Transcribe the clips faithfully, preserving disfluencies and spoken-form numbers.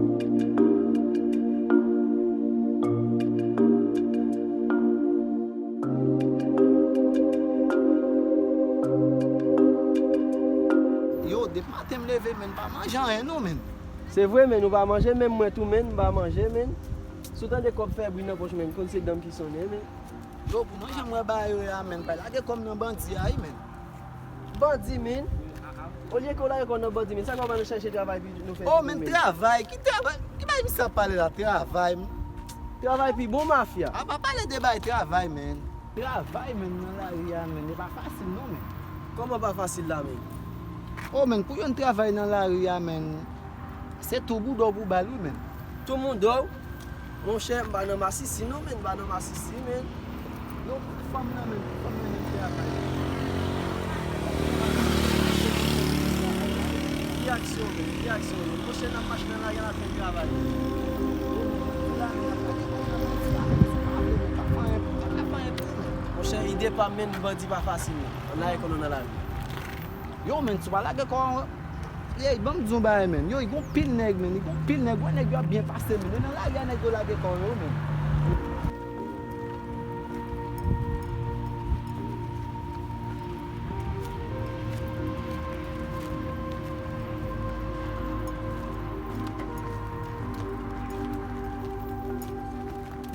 Yo, depi maten m leve, menn, m pa manje anyen non, menn. Se vre, menn, ou pa manje, menm mwen tou, menn, m pa manje, menn. Si w tande kòb fè bri nan pòch, menn, konn se dan m ki sonnen, menn. Yo, pou manje m wè ba yo a, menn, pa lage kòb nan bandi a, wi, menn. Bandi, menn? Olye ke w lage kòb nan bandi, menn, sa k fè w pa nan chèche travay pou nou fè. Oh, menn, travay? Ki travay? Ki bagay misye ap pale la? Travay, menn? Travay pi bon, mafya. A, pa pale de bay travay, menn. Travay, menn, nan lari a, menn, li pa fasil non, menn. Kòman pa fasil la, menn? Oh, menn, pou jwenn travay nan lari a, menn, se tou bouda w pou ba l, wi, menn. Tou mouda w? Monchè, m pa nan masisi non, menn, m pa nan masisi, menn. Yo, fanm nan, menn, fanm nan, menn, travay. Ki aksyon, menn, ki aksyon, menn? Monchè, n ap mache nan lari a, n ap fè travay. Monchè, ide pa m, menn, bandi pa fasil, menn. Ann lage kò nou nan lari. Yo, menn, si w pa lage kò w, ey, ban m di w yon bagay, menn. Yo, gon pil nèg, menn. Gon pil nèg. Wè nèg yo ap byen pase, menn. Yo nan lari a, nèg yo lage kò yo, menn.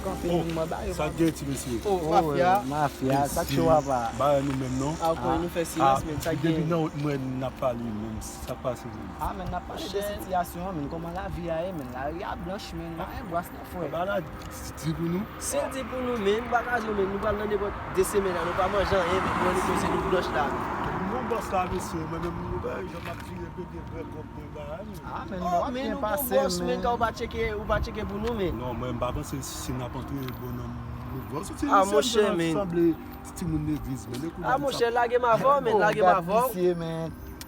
Kanpe, oh, menm mwen ba yo, sa k gen, ti mesye? Oh, mafya. Mafya, sa k cho, papa? Ba nou menm non. Ah, ou konnen nou fè silans, men sa k gen. Depi nan wout mwen n ap pale menm, sa k pase menm? Ah, men n ap pale de sitiyasyon an, men kòman lavi a ye, men lari a blanch, men pa gen bras non, frè. Ba la, di pou nou. Si l di pou nou, men m pa ka di w, men nou pral nan nenpòt de semèn la, nou pa manje anyen, men nou annik koze nou blanch la. Nou bòs la, mesye, mwen menm, nou wè jan m ap vire pete vrè kòb mwen ba a, men. Ah, men nou ap byen pase, men. Ou pa tcheke, ou pa tcheke pou nou, men. Non, mwen m pa panse si n ap antre bon nan mouvman. Ah, monchè, men. Sanble ti timoun legliz, men. Ah, monchè, lage m avè w, men, lage m avè w.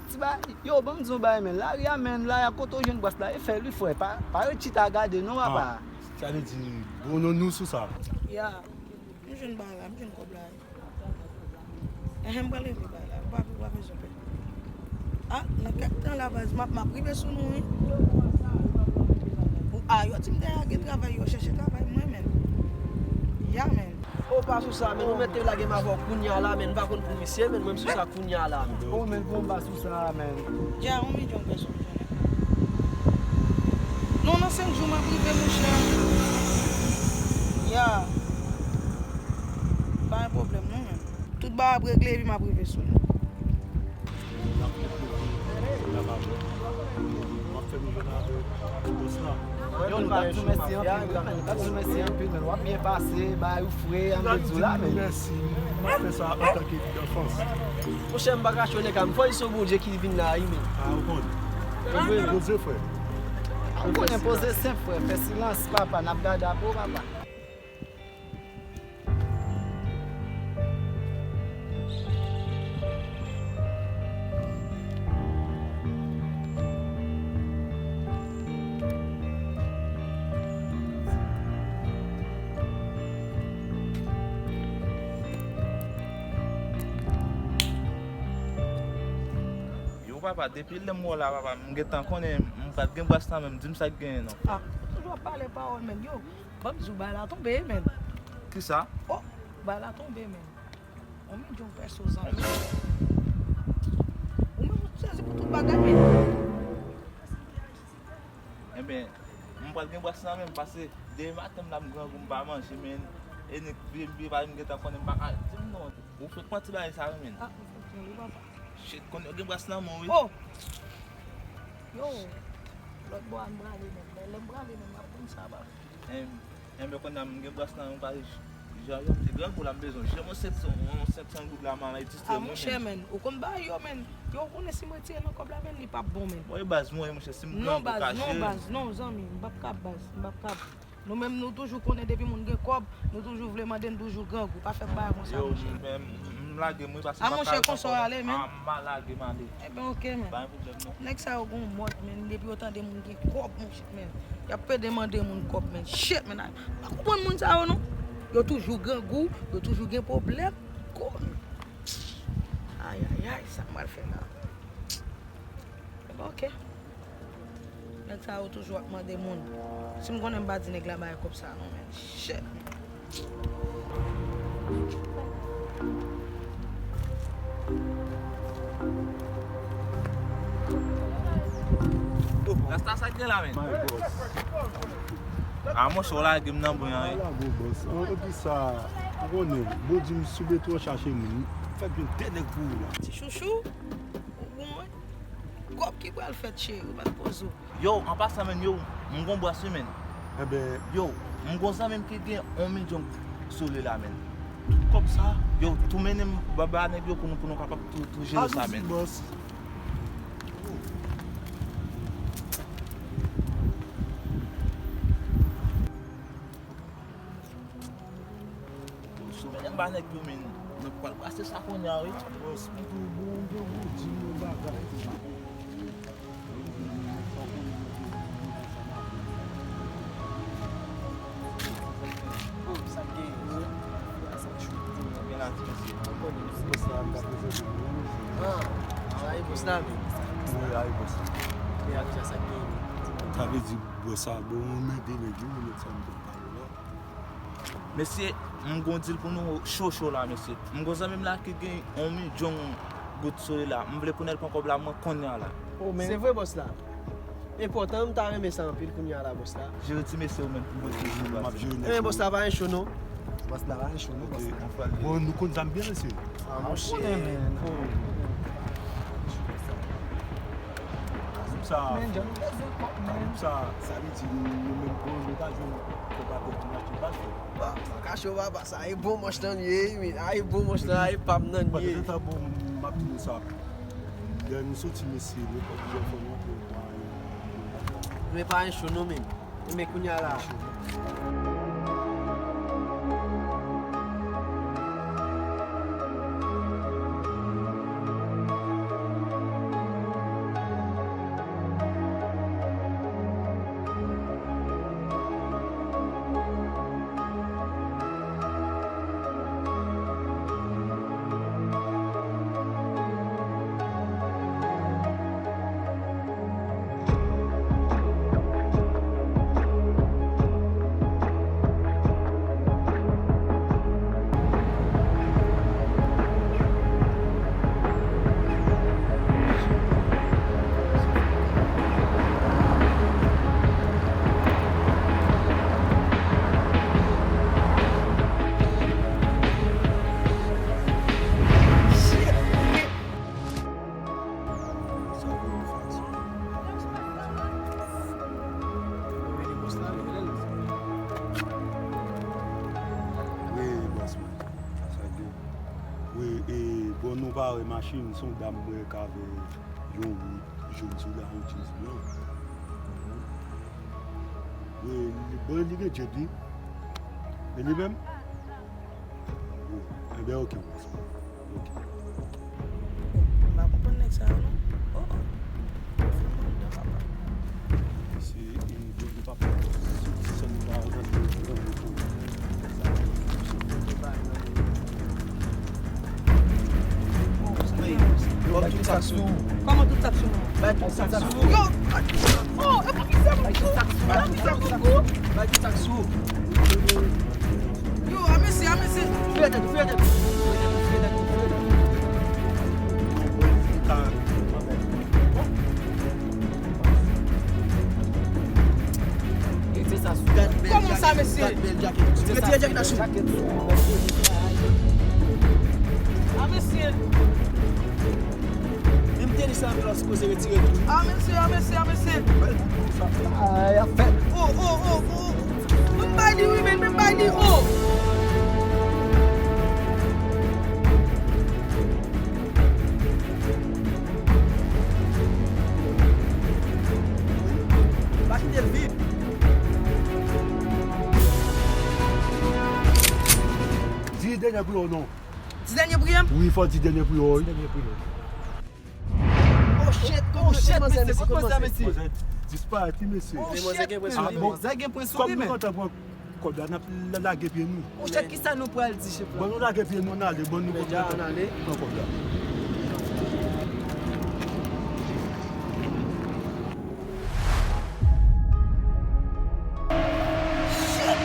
Ti ba, yo, ban m di yon bagay, men. Lari a, men, lari a, kote w jwenn bras la, e fè l wi, frè. Pa, pa ret chita gade non, papa. Sa vle di, bon, nou, nou sou sa. Ya. M jwenn bagay la, m jwenn kòb la. Enhen, m pral regle bagay la. Ou pa, ou pa bezwen pè. Ah, nan kèk tan la, baz, m ap, m ap rive sou nou, wi. Ou, ah, yo di m dèyè gen travay, yo chèche travay, mwen menm. Ya, men. Ou pa sou sa, men, ou mèt te lage m avè w kounye a la, men, m pa konn pou misye, men, mwen, m sou sa kounye a la, men. Ou menm, pou m pa sou sa, men. Ya, yon milyon pèsòn. Non, nan senk jou, m ap rive, monchè. Ya. Pa gen pwoblèm, non, men. Tout bagay ap regle, epi m ap rive sou nou. M ap fè nou jwenn avèk bòs la. Yo, nou t ap di w mèsi anpil, wi, men. Nou t ap di w mèsi anpil, men. W ap byen pase, bagay ou fre, an nou di w la, men. Mèsi. M ap fè sa antanke fi danfans. Monchè, m pa ka cho nèg la, m fò di se Bondye ki vin la, wi, men. Ah, ou konn. Poze, frè. Ah, ou konnen poze senp, frè. Fè silans, papa. N ap gade apre w, papa. Yo, papa, depi lè m wè w la, papa, m gentan konnen m pa t gen bras nan men m, di m sa k genyen non. Ah, ou toujou ap pale pawòl, men yo. Ban m di w, bagay la tonbe, men. Kisa? Oh, bagay la tonbe, men. On milyon pèso, zanmi. Ou menm ou sezi pou tout bagay, men. Enben, m pral gen bras nan men m, paske demen maten m la m grangou, m pa manje, men. E nèg vye m vye pa m gentan konnen m pa ka di m non. Ou fèk pran ti bagay sa yo, men. Ah, ou fèk pran li, papa. Shit, konnen w gen bras nan men w, wi. Oh! Yo, lòt bò a m prale menm. Men lè m prale menm, m ap konn sa, papa. Enben, kounye a m gen bras nan men m, pa jan yo m te grangou la, m bezwen jere yon senk san, yon senk san goud la, m al distrè mwen menm. Ah, monchè, men, ou konn bagay yo, men. Yo, ou konnen si m retire nan kòb la, men, li p ap bon, men. Bon, e baz mwen, monchè, si m grangou ka jere. Non, baz, non, baz, non, zanmi, m p ap kab, baz, m p ap kab. Nou menm, nou toujou konnen depi moun gen kòb, nou toujou vle mande n toujou grangou. Pa fè m bagay konsa, monchè. Yo, men, m, m lage m wi, paske m pa ka ret ankò non. Ah, monchè, konsa w ale, men. Ah, m pa lage m ale. Enben, oke, men. Pa gen pwoblèm, non. Nèg sa yo gon mòd, men. Depi yo tande moun gen kòb, monchè, men. Y ap pede mande moun kòb, men. Shit, men. M pa konprann moun sa yo, non. Yo toujou grangou, yo toujou gen pwoblèm. Kòm. Ay, ay, ay, sa m pral fè la? Enben, oke. Nèg sa yo toujou ap mande moun. Si m konnen m pa di nèg la bay kòb sa non, men. Shit. Oh, Rasta, sa k gen la, men? My boss. Ah, monchè, w lage m nan bren an, wi. Ala gwo boss. An, epi sa, ou konnen, Bondye m sou beton chache moun. Fèk gen de nèg pou ou la. Ti chouchou, ou bon, wi. Kòb ki pral fèt, cheri, ou pa t poze w. Yo, an pasan, men, yo, m gon bwòs wi, men. Enben, yo, m gon zanmi m ki gen yon milyon sou li la, men. Tout kòb sa? Yo, tou mennen m ba, ba nèg yo pou nou, pou nou kapab tou, tou jere sa, men. Bòs. Sou mennen m ba nèg yo, men. Nou pral brase sa kounye a, wi. Bòs, m tou bon, m tou bon, di m yon bagay. Oh, sa gen. Gen la, ti mesye. Ou konnen, se sa m ka prezante nou, wi, mesye. Ah, sa e bòs la, men. Wi, a e bòs la. E ak sa gen. Sa vle di, bòs sa, bon, mwen mete nèg yo, mwen mete sa m te pale la. Mesye, m gon dil pou nou cho cho la, mesye. M gon zanmi m la ki gen yon milyon goud sou li la. M vle pou n al pran kòb la, mwen kounye a la. Oh, men. Se vre, bòs la. Enpòtan, m ta renmen sa anpil kounye a la, bòs la. Jere ti mesye ou menm pou mwen, jere ti mesye. M ap jere nèg yo. Enben, bòs la pa gen cho, non. Bòs la pa gen cho, non, bòs la. Bon, nou konn zam byen, mesye. Ah, monchè. Sa, sa vle di nou menm bon, nou ta jwenn kòb avèk nou achte bal, fè. Bon, pa kache w, papa, sa e bon manch lan ye, men, a e bon manch lan, a e pa m nan ye. Pandan tan, bon, m ap di nou sa. Lè nou soti, mesye, nenpòt jan fò nou antre, men pa gen cho non, men. Men kounye a la. Wi, bòs mwen. Sa gen. Wi, e, bon, nou pare machin, se yon dam mwen k avè yon wout jòn sou la, yon jeans blan. Wi, li, bon, li gen djèd, wi. E li menm? Wi. Enben, oke, bòs mwen. M pa konprann nèg sa yo, non. Oh, oh. Fè m anndan, papa. Se, e, bon, papa. Se, se sèl pa rantre nan moto. Kòman tout sa k sou ou? Kòman tout sa k sou mwen? Bay tout sa k sou ou. Yo! Oh, e pou ki sa m kou? E pou ki sa m kou? Bay tout sa k sou ou. Yo, a mesye, a mesye. Fouye tèt ou, fouye tèt ou. Fouye tèt ou, fouye tèt ou. Mete sa sou. Kòman sa, mesye? Mete djakèt la sou. A mesye. Menm tenis la, menm la, sipoze retire tou. A mesye, a mesye, a mesye. Ay, ap fèt. Oh, oh, oh, oh. Menm bay li, wi, men, menm bay li, oh. Pa kite l viv. Di dènye priyè w non. Di dènye priyè m? Wi, fò di dènye priyè w, wi. Di dènye priyè w. Oh shit, oh shit, mesye, mesye, kot manzè, mesye? Manzè disparèt, wi, mesye. Oh shit, mesye. Manzè gen pwen sou li, men. Kòm nou kontan pran kòb la, n ap la-, lage pye nou. Oh shit, kisa nou pral di, chèf la? Bon, nou lage pye nou, n ale, bon, nou kontan pran kòb la. Lè a n ale. Pran kòb la.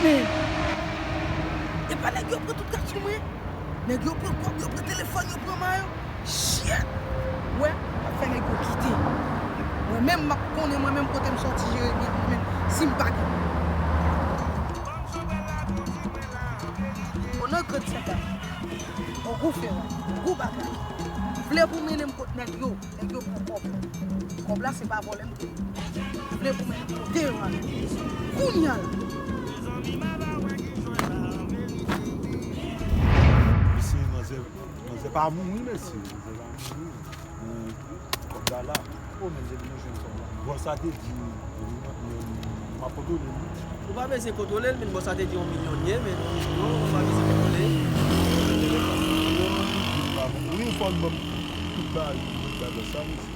E pa nèg yo pran tout kach sou mwen. Nèg yo pran kòb, yo pran telefòn, yo pran mayo. Shit! Wè, m ap fè nèg yo kite. Mwen menm, m ap konnen mwen menm kote m sòti, Jeremi, mwen menm, si m pa gen. O non Grand Sentay. O gou fè, o gou bagay. Vle pou mennen m kot nèg yo. Nèg yo pran kòb. Kòb la se pa vòlè m te vle pou mwen kote yo ale. Kounye a la. Mesye, manzè, manzè pa mouri, mesye. Manzè pa mouri. Men, kòb la la. O, manzè, nou jwenn kòb la. Bòs la te di, m ap kontwole l. Ou pa bezwen kontwole l, men bòs la te di yon milyon l ye, men yon milyon, ou pa bezwen kontwole. Wi, fò l ban m tout bagay, tout bagay sa, mesye.